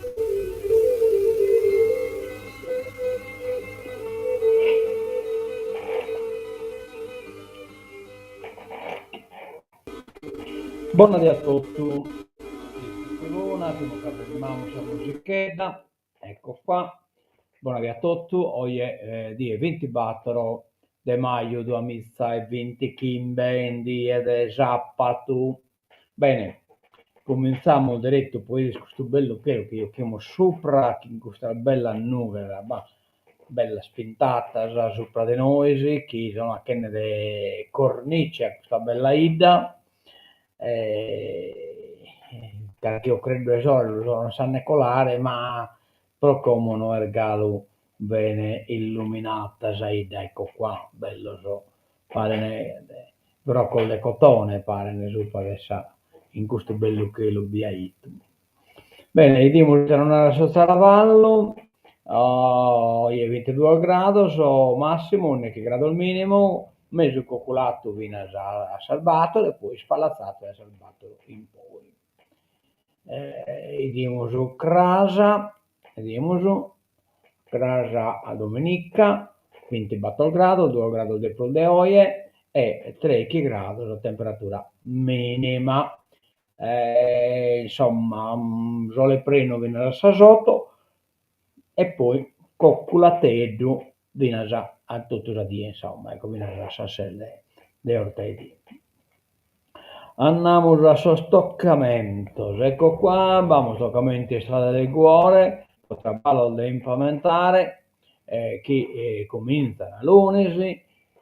Bona die a totu. Un'attimu ca firmamus sa musichedda. Ecco qua. Bona die a totu. Oje die bintibattoro de maju duamiza e bintichimbe in die de sapatu. Bene, cumintzamus deretu po 'ider custu bellu chelu chi juchimus supra chin custas bellas nughes, bah, bellas pintatas supra de nois chi sono achende de cornice a custa bella 'idda e carchi ocreddu 'e sole lu sono lassende colare ma pro como no est galu bene illuminata sa 'idda, ecco qua, bellos paren broccos de cotone paren supra de sa in custu bellu chelu biaitu. Bene, 'idimus ite nos narat su zaravallu, oje bintiduos grados massimu, ùndighi grados minimu, mesu coculatu finas a sas bator e poi ispalatzatu dae sas bator in poi. 'Idimus cras, 'idimus cras a dominica, bintibator grados, duos grados de prus de oje e trèighi grados temperatura minima. Insomma, sole prenu finas a sas oto e poi coculateddu finas a totu sa die, insomma, ecco, finas a sas ses de 'ortaedie. Andamus a sos tocamentos, ecco qua, b'amus tocamentu in istrada de Liguore, pro traballos de impavimentare chi comintzan lunis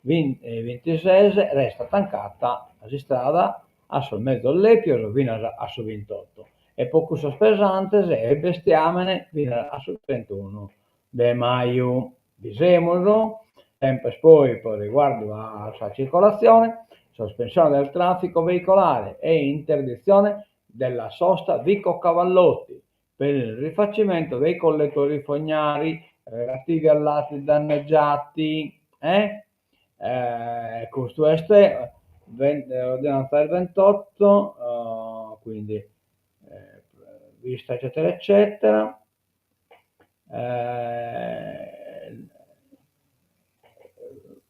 bintises, restat tancata s'istrada a sos mezos lèpios finas a su bintotto e pro cussos pesantes e bestiàmene finas a su trentunu de maju. Bi semus, semper poi pro riguardu a sa circolatzione, sospensione del tràfico veicolare e interdizione della sosta Vico Cavallotti per il rifacimento dei collettori fognari relativi a lati danneggiati. Eh? Eh, custu est ordinanza del 28, uh, quindi eh, vista eccetera eccetera. Eh,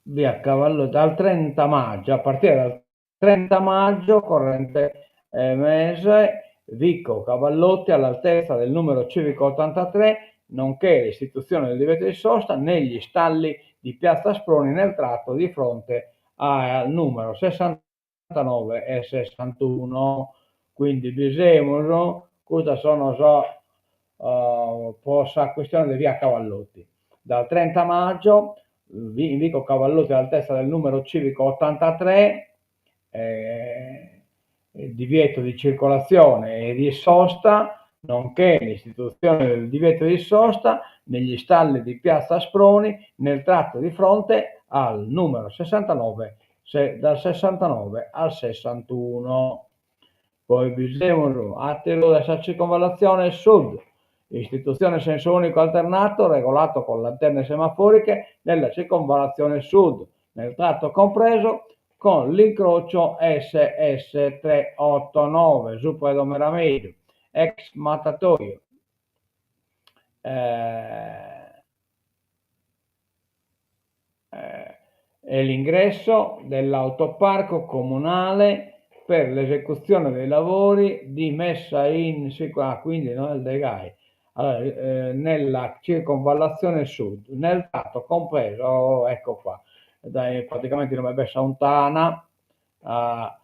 via Cavallo dal 30 maggio, a partire dal 30 maggio, corrente eh, mese, Vico Cavallotti all'altezza del numero civico 83, nonché l'istituzione del divieto di sosta negli stalli di Piazza Asproni nel tratto di fronte al numero 69 e 61. Quindi bi semus, custas sono so po sa questione de via Cavallotti. Dal 30 maggio in Vico Cavallotti all'altezza del numero civico 83 eh, divieto di circolazione e di sosta, nonché l'istituzione del divieto di sosta negli stalli di Piazza Asproni nel tratto di fronte al numero 69, se, dal 69 al 61. Poi bi semus àteru de sa circonvallatzione sud, istitutzione senso unico alternato regolato con lanterne semaforiche nella circonvallazione sud, nel tratto compreso con l'incrocio SS 389 supra 'e Domo 'e Rameddu, ex Mattatoio. E l'ingresso dell'autoparco comunale per l'esecuzione dei lavori di messa in sicurezza, ah, quindi no est de gai, allora, eh, nella circonvallazione sud, nel tratto compreso, ecco qua, dai, praticamente inube b'est sa 'untana, a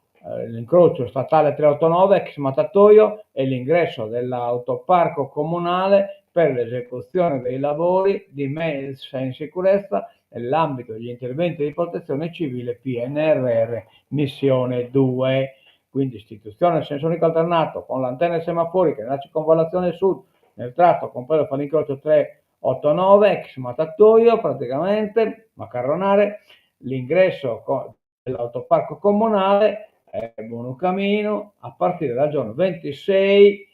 l'incrocio statale 389 ex Mattatoio e l'ingresso dell'autoparco comunale per l'esecuzione dei lavori di messa in sicurezza nell'ambito degli interventi di protezione civile PNRR Missione 2. Quindi istituzione senso unico alternato con lanterne semaforiche nella circonvallazione sud nel tratto compreso fra l'incrocio 389 ex Mattatoio praticamente, Macarronare, l'ingresso dell'autoparco comunale Bonu Caminu a partire dal giorno 26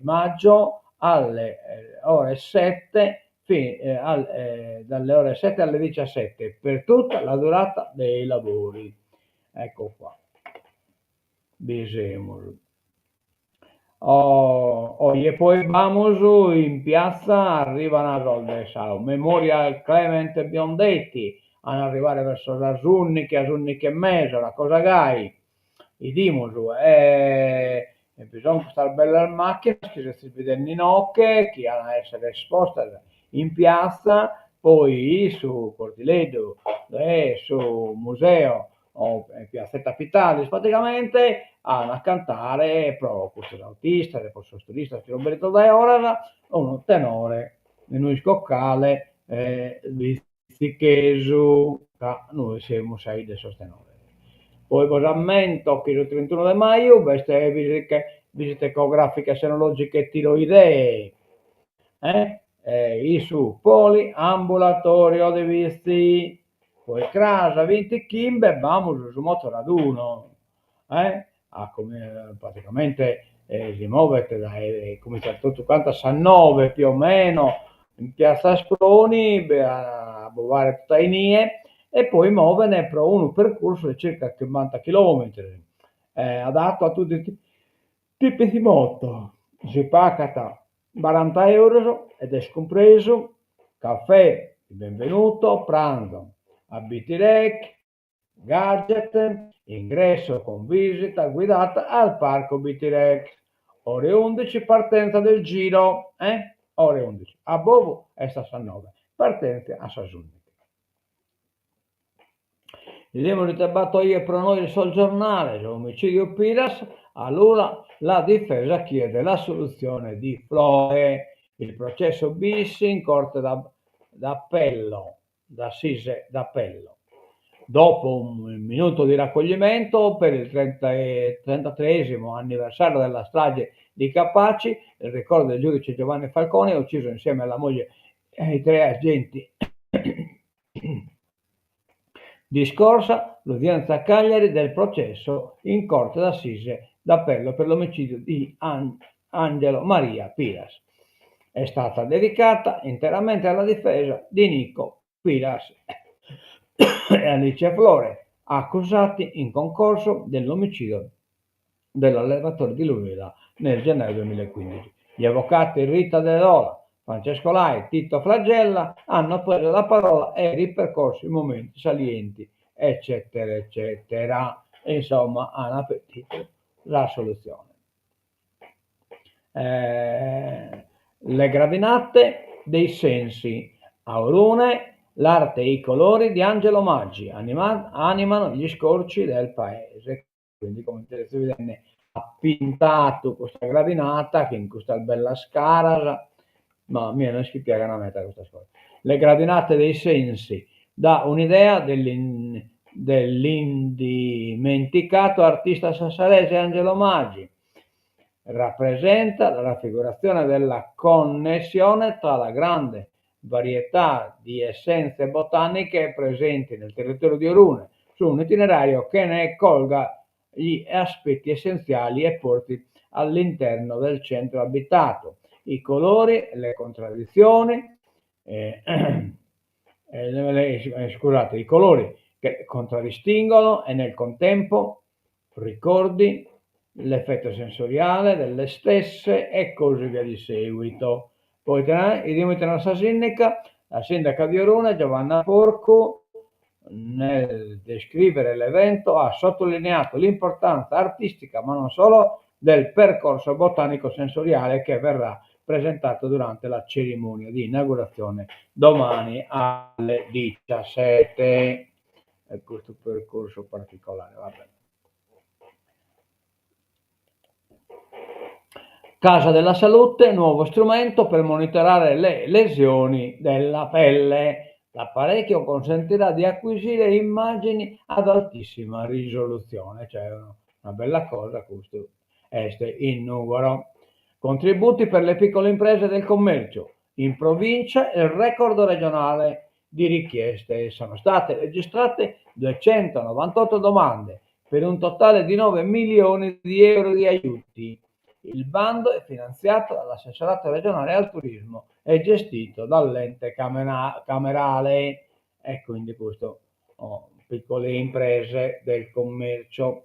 maggio alle ore 7 dalle ore 7 alle 17 per tutta la durata dei lavori. Ecco qua. Bi semus. Oje poi b'amus in piatza, arriban sos de sa Memorial Clemente Biondetti, an a arribare verso sas ùndighi, sas ùndighi e mesa, una cosa gai, 'idimus e bi sun custas bellas macchinas chi sezis bidende inoghe chi an a essere espostas in piatza, poi su cortileddu de su museo o Piazzetta Pittalis praticamente an a cantare pro custos artistas e pro sos turistas chi sun bennidos dae 'oras unu tenore no isco cale bitzichesu ca nois semus sa 'idda 'e sos tenores. Poi bos ammento chi su trintunu de maju b'est visita ecografica e senologiche tiroidee in su poliambulatorio de Bitzi Poi cras bintichimbe b'amus su motoraduno, eh, a praticamente si movet dae, cumintzat totu cantu a sas noe più o meno in piazza Asproni a bogare totu a inie e poi moven pro unu percursu de circa chimbanta chilometros, adattu a tutti i tipi di moto, si pagat Baranta euros ed est cumpresu caffè di benvenuto, pranzo a Bitirec, gadget, ingresso con visita guidata al parco Bitirec. Ore undici partenza del giro, eh? Ore undici, abbovu est a sas noe, partenza a sas undici. Bidimus ite b'at oje pro nois sos giornales, omicidio Piras, a Lula la difesa chiede l'assoluzione di Flore, il processo bis in corte d'appello, d'assise d'appello. Dopo un minuto di raccoglimento per il 33esimo anniversario della strage di Capaci, il ricordo del giudice Giovanni Falcone, ucciso insieme alla moglie e ai tre agenti Discorsa l'udienza a Cagliari del processo in Corte d'Assise d'Appello per l'omicidio di Angelo Maria Piras. È stata dedicata interamente alla difesa di Nico Piras e Alice Flore, accusati in concorso dell'omicidio dell'allevatore di Luvera nel gennaio 2015. Gli avvocati Rita Dedola, Francesco Lai, Tito Flagella hanno preso la parola e ripercorso i momenti salienti, eccetera, eccetera. Insomma, hanno pedito l'assoluzione. Eh, le gradinate dei sensi. A Orune, l'arte e i colori di Angelo Maggi anima, animano gli scorci del paese. Quindi comente sezis bidende at pintadu custa gradinata chin custas bellas caras, ma a mie no est chi piagan meda custas cosas. Le gradinate dei sensi dà un'idea dell'indimenticato artista sassarese Angelo Maggi. Rappresenta la raffigurazione della connessione tra la grande varietà di essenze botaniche presenti nel territorio di Orune, su un itinerario che ne colga gli aspetti essenziali e porti all'interno del centro abitato i colori, le contraddizioni, eh, eh, scusate, i colori che contraddistinguono e nel contempo ricordi, l'effetto sensoriale delle stesse e così via di seguito. Poi 'idimus sa sindaca, la sindaca di Orune Giovanna Porcu nel descrivere l'evento ha sottolineato l'importanza artistica, ma non solo, del percorso botanico sensoriale che verrà presentato durante la cerimonia di inaugurazione domani alle 17. E questo percorso particolare, va bene. Casa della Salute, nuovo strumento per monitorare le lesioni della pelle. L'apparecchio consentirà di acquisire immagini ad altissima risoluzione, cioè una bella cosa custu est in Nùgoro. Contributi per le piccole imprese del commercio. In provincia il record regionale di richieste. Sono state registrate 298 domande per un totale di 9 milioni di euro di aiuti. Il bando è finanziato dall'assessorato regionale al turismo e gestito dall'ente camerale e quindi questo oh, piccole imprese del commercio.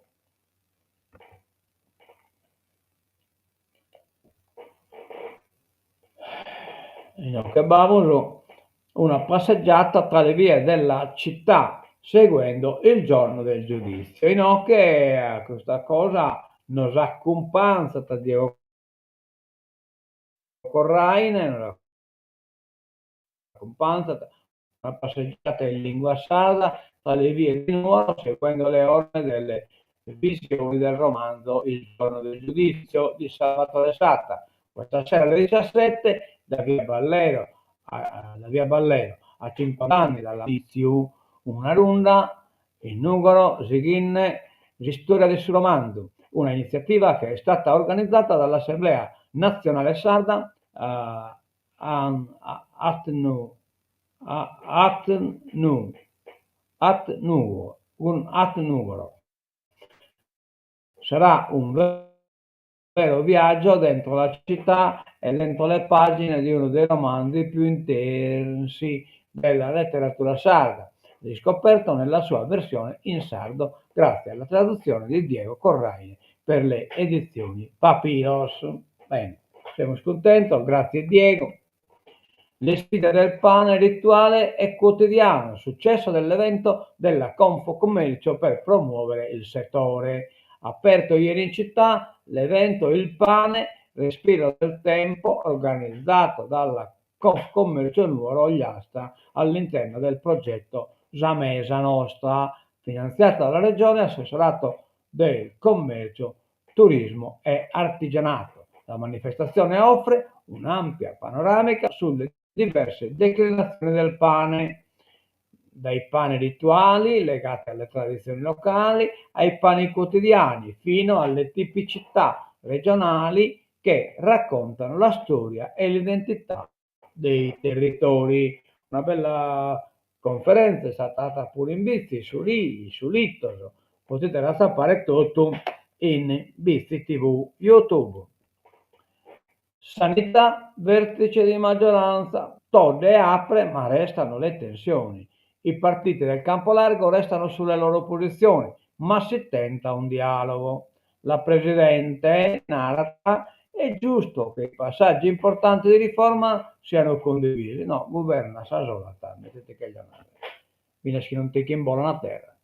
Inoghe b'amus una passeggiata tra le vie della città seguendo il giorno del giudizio. Inoghe custa cosa nos acumpanzat Diego Corraine, nos acumpanzat una passeggiata in lingua sarda tra le vie di Nuoro seguendo le orme delle visioni del romanzo Il giorno del giudizio di Salvatore Satta. Questa sera alle 17 da via Ballero a, da via Ballero a 50 anni dall'inizio una runda in Nùgoro sighinde s'istoria de su romanzu, una initziativa che è stata organizzata dall'Assemblea Natzionale Sarda at Nùgoro. Sarà un vero viaggio dentro la città e dentro le pagine di uno dei romanzi più intensi della letteratura sarda, riscoperto nella sua versione in sardo grazie alla traduzione di Diego Corraine per le edizioni Papiros. Bene, semus cuntentos, grazie Diego. Le sfide del pane rituale e quotidiano, successo dell'evento della Confcommercio per promuovere il settore. Aperto ieri in città l'evento Il pane, respiro del tempo, organizzato dalla Confcommercio Nuoro Ogliastra all'interno del progetto Sa Mesa Nostra, finanziato dalla Regione Assessorato del Commercio, Turismo e Artigianato. La manifestazione offre un'ampia panoramica sulle diverse declinazioni del pane, dai pani rituali legati alle tradizioni locali ai pani quotidiani, fino alle tipicità regionali che raccontano la storia e l'identità dei territori. Una bella conferenza est stata 'ata puru in Bitzi, su su Littos, potete atzapare totu in Bitzi TV YouTube. Sanità, vertice di maggioranza, Todde apre ma restano le tensioni. I partiti del campo largo restano sulle loro posizioni, ma si tenta un dialogo. La Presidente narat Est giusto che i passaggi importanti di riforma siano condivisi. No, guverna a sa sola tando, ite ti cherzo narrer, finas chi non ti ch'imbolan a terra.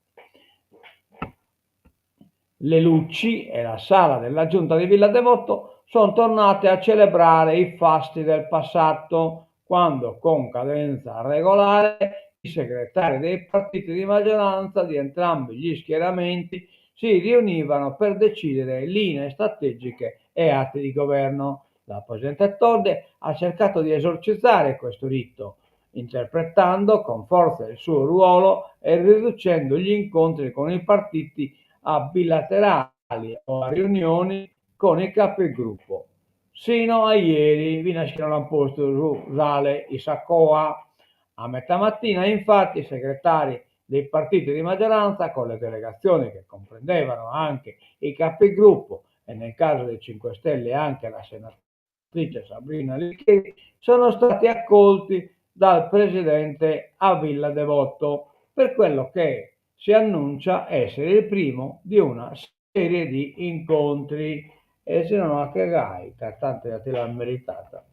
Le luci e la sala della giunta di Villa Devoto sono tornate a celebrare i fasti del passato, quando con cadenza regolare i segretari dei partiti di maggioranza di entrambi gli schieramenti si riunivano per decidere linee strategiche e atti di governo. La presidente Todde ha cercato di esorcizzare questo rito, interpretando con forza il suo ruolo e riducendo gli incontri con i partiti a bilaterali o a riunioni con i capigruppo. Sino a ieri, finas chi no l'ant postu su sale in sa coa. A metà mattina, infatti, i segretari dei partiti di maggioranza, con le delegazioni che comprendevano anche i capigruppo e nel caso dei 5 Stelle anche la senatrice Sabrina Licheri, sono stati accolti dal presidente a Villa Devoto per quello che si annuncia essere il primo di una serie di incontri. E si nono a cagai, ca tantu ja ti l'as meritata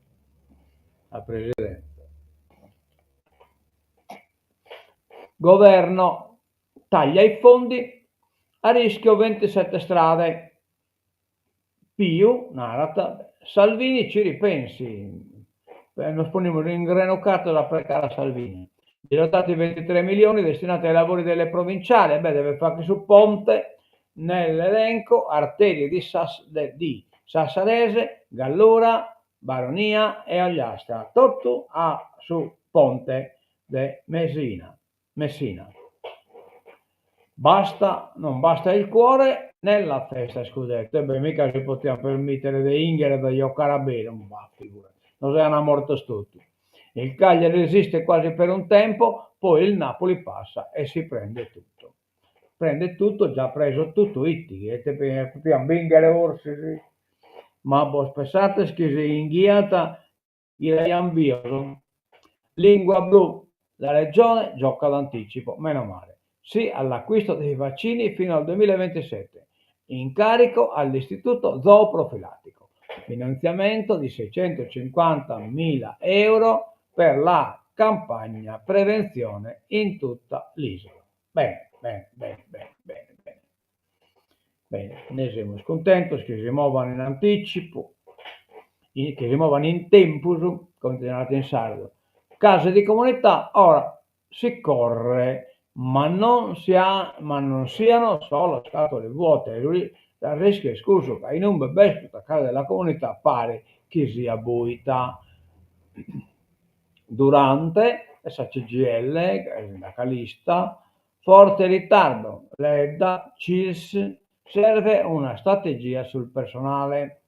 sa presidenza. Governo taglia i fondi, a rischio 27 strade. Piu narat, Salvini ci ripensi. Nos ponimus ingrenucados a precare a Salvini. Dirottati 23 milioni destinati ai lavori delle provinciali, e beh devet fagher su ponte nell'elenco arterie di di Sassarese, Gallura, Baronia e Ogliastra, totu a su ponte de Mesina. Messina. Basta, non basta il cuore nella festa scudetto, e beh mica si potian permittere de 'inghere e de giocare a beru, ma figurati, nos aian mortos totu. Il Cagliari resiste quasi per un tempo, poi il Napoli passa e si prende tutto. Prende tutto, già preso tutto ite, e depian binghere forsis, ma bos pessates chi si 'inghiant ghiraian bios. Lingua blu, la Regione gioca d'anticipo, meno male. Sì all'acquisto dei vaccini fino al 2027. Incarico all'Istituto Zooprofilattico. Finanziamento di 650 mila euro per la campagna prevenzione in tutta l'isola. Bene, bene, bene, bene, bene, bene. Bene, ne semus cuntentos chi si movan in anticipu, chi si movan in tempus, comente si narat in sardu. Case di comunità, ora si corre, ma non sia, ma non siano solo scatole vuote, s'arrischiu est cussu, ca inumbe b'est custa casa della comunità paret chi siat buita. Durante sa CGIL, sindacalista, Forte ritardo, Ledda, Cils, serve una strategia sul personale.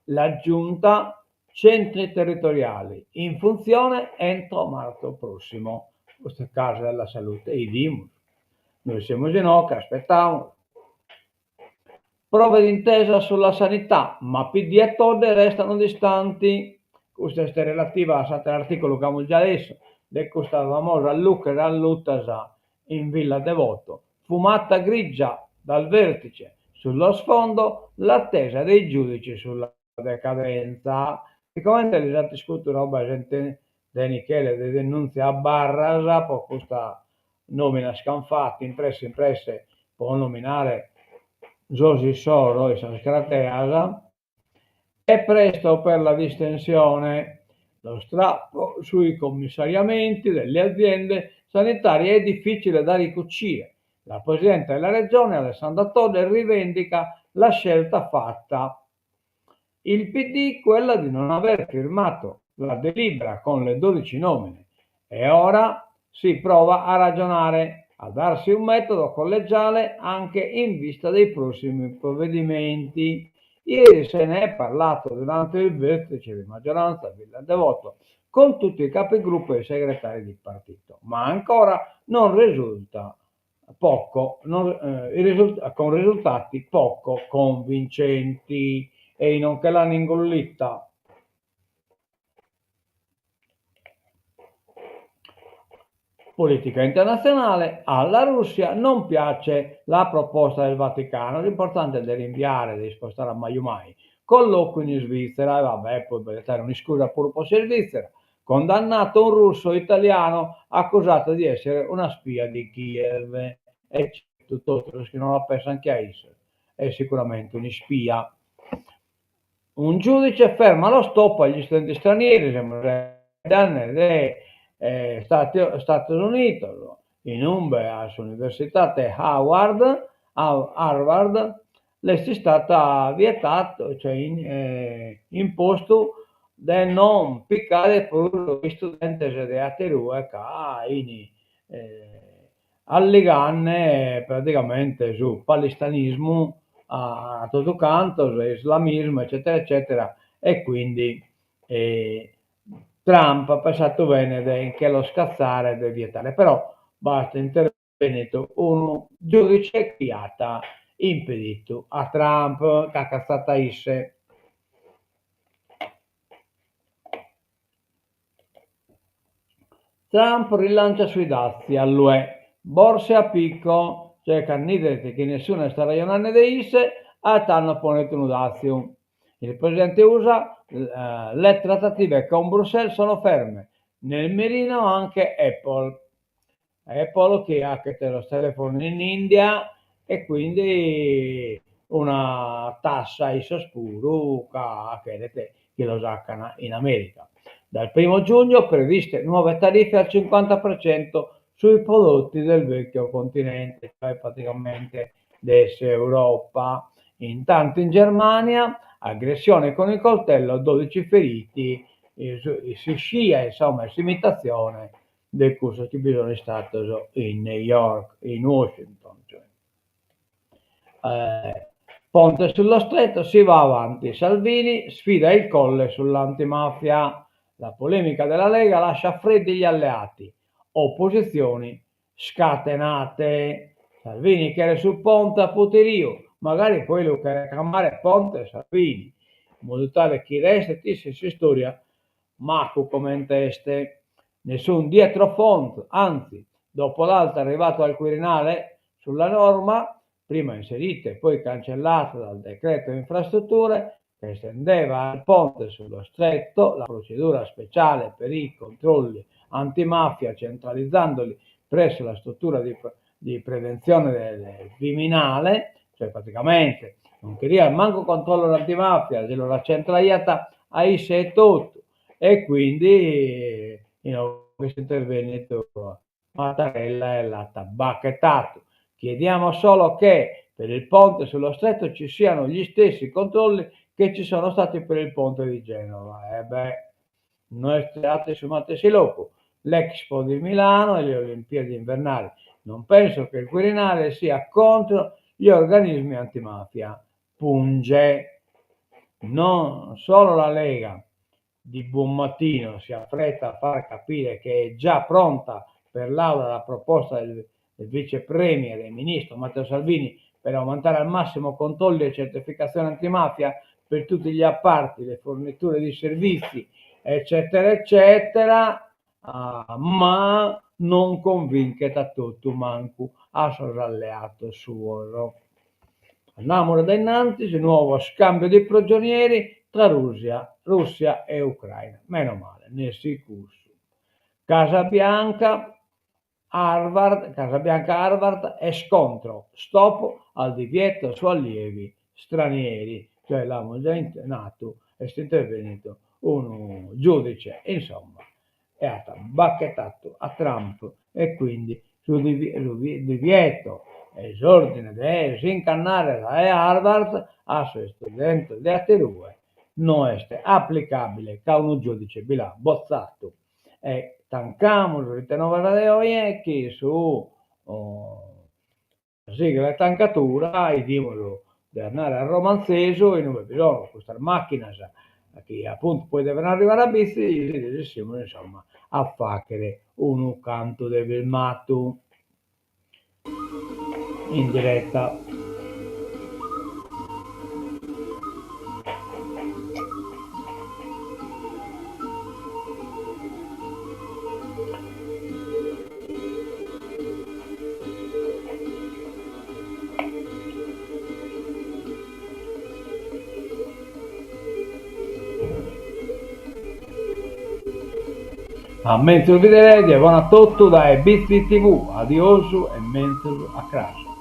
La giunta, centri territoriali in funzione entro marzo prossimo. Custa casa della salute, 'idimus. Nois semus inoghe, aspetamus. Prove d'intesa sulla sanità, ma PD e Todde restano distanti. Custa est relativa a s'àteru artìculu chi amus giai lessu, de custa famosa luches allutas in Villa Devoto. Fumata grigia dal vertice, sullo sfondo l'attesa dei giudici sulla decadenza. Sicomente lis ant iscutu roba de Nichele de denùntzia a barras po custa nòminas ch'ant fatu in presse in presse po nominare sos issoro e sas crateas, è presto per la distensione. Lo strappo sui commissariamenti delle aziende sanitarie è difficile da ricucire. La Presidente della Regione, Alessandra Todde, rivendica la scelta fatta. Il PD quella di non aver firmato la delibera con le 12 nomine e ora si prova a ragionare, a darsi un metodo collegiale anche in vista dei prossimi provvedimenti. Ieri se ne è parlato durante il vertice di maggioranza a Villa Devoto con tutti i capigruppo e i segretari di partito, ma ancora non risulta poco, non, eh, risult- con risultati poco convincenti e non che l'hanno ingollita. Politica internazionale, alla Russia non piace la proposta del Vaticano, l'importante è di rinviare, di spostare a maju mai. Colloqui in Svizzera, e vabbè, poi dare un'iscusa puru po s'Isvizzera. Condannato un russo italiano accusato di essere una spia di Kiev. E certu, totu sos chi non la pensant che a issos est sicuramente un'ispia. Un giudice ferma lo stop agli studenti stranieri, semus faeddende de Statos Unidos, in umbe a s'universitate Howard, Harvard, l'est istata vietatu, cioè impostu de non picare prus istudentes de aterue ca 'ini alligande praticamente su palistanismu a totu cantos, islamismu eccetera eccetera e quindi Trump at pensatu bene de nche los catzare e de vietare, però b'at intervènnidu unu giudice chi at impeditu a Trump, ca at catzatu a isse. Trump rilancia sui dazi all'UE, borse a picco, cioè cando 'idet chi nessunu est arrejonande de isse, a tando ponet unu daziu. Il presidente USA, le trattative con Bruxelles sono ferme, nel mirino anche Apple. Apple chi 'achet sos telefonos in India e quindi una tassa a issos puru ca cheret chi los 'acan in America. Dal primo giugno previste nuove tariffe al 50% sui prodotti del vecchio continente, cioè praticamente de s'Europa. Intanto in Germania aggressione con il coltello, 12 feriti, s'iscia insomma s'imitatzione de cussos chi bi sono istados in New York, in Washington cioè. Ponte sullo stretto, si va avanti, Salvini sfida il Colle sull'antimafia, la polemica della Lega lascia freddi gli alleati, opposizioni scatenate. Salvini cheret su ponte a puteriu, magari poi lu cheret cramare Ponte Salvini, in modu tale chi restet isse in s'istoria Macu comente est. Nessun dietrofront, anzi, dopo l'alt arrivato al Quirinale sulla norma, prima inserita e poi cancellata dal decreto infrastrutture, Che estendeva al ponte sullo stretto la procedura speciale per i controlli antimafia centralizzandoli presso la struttura di, di prevenzione del Viminale, cioè praticamente non cheriat mancu controllos antimafia, si los accentraiat a isse etotu e quindi inoghe est intervennidu Mattarella e l'at bacchettatu. Chiediamo solo che per il ponte sullo stretto ci siano gli stessi controlli che ci sono stati per il ponte di Genova. E beh, no est in su matessi locu, l'Expo di Milano e le Olimpiadi invernali. Non penso che il Quirinale sia contro gli organismi antimafia. Punge. Non solo la Lega di buon mattino si affretta a far capire che è già pronta per l'Aula la proposta del vice premier e ministro Matteo Salvini per aumentare al massimo controlli e certificazione antimafia per tutti gli appalti, le forniture di servizi, eccetera, eccetera, ma non convinchet a totu mancu a sos alleados suos. Andamus dae innantis, nuovo scambio di prigionieri tra Russia, Russia e Ucraina. Meno male, nessi cussu. Casa Bianca, Harvard, Casa Bianca Harvard e scontro, stop al divieto su allievi stranieri, cioè l'amus già natu, est intervenuto unu giudice, insomma, e at bacchettatu a Trump e quindi su divieto e s'ordine de si nch'andare dae Harvard a sos istudentes de aterue no est aplicabile ca unu giudice bi l'at botzatu. E tancamus ite novas de oje chi su Sigla 'e tancatura 'idimus de andare a Romanzesu in ue bi sono custas macchinas chi appuntu poi deven arrivare a Bitzi, si resissimus insomma a faghere unu cantu de filmatu in diretta. A menzus bidere e bona a totu dae Bitzi TV. Adiosu e menzus a cras.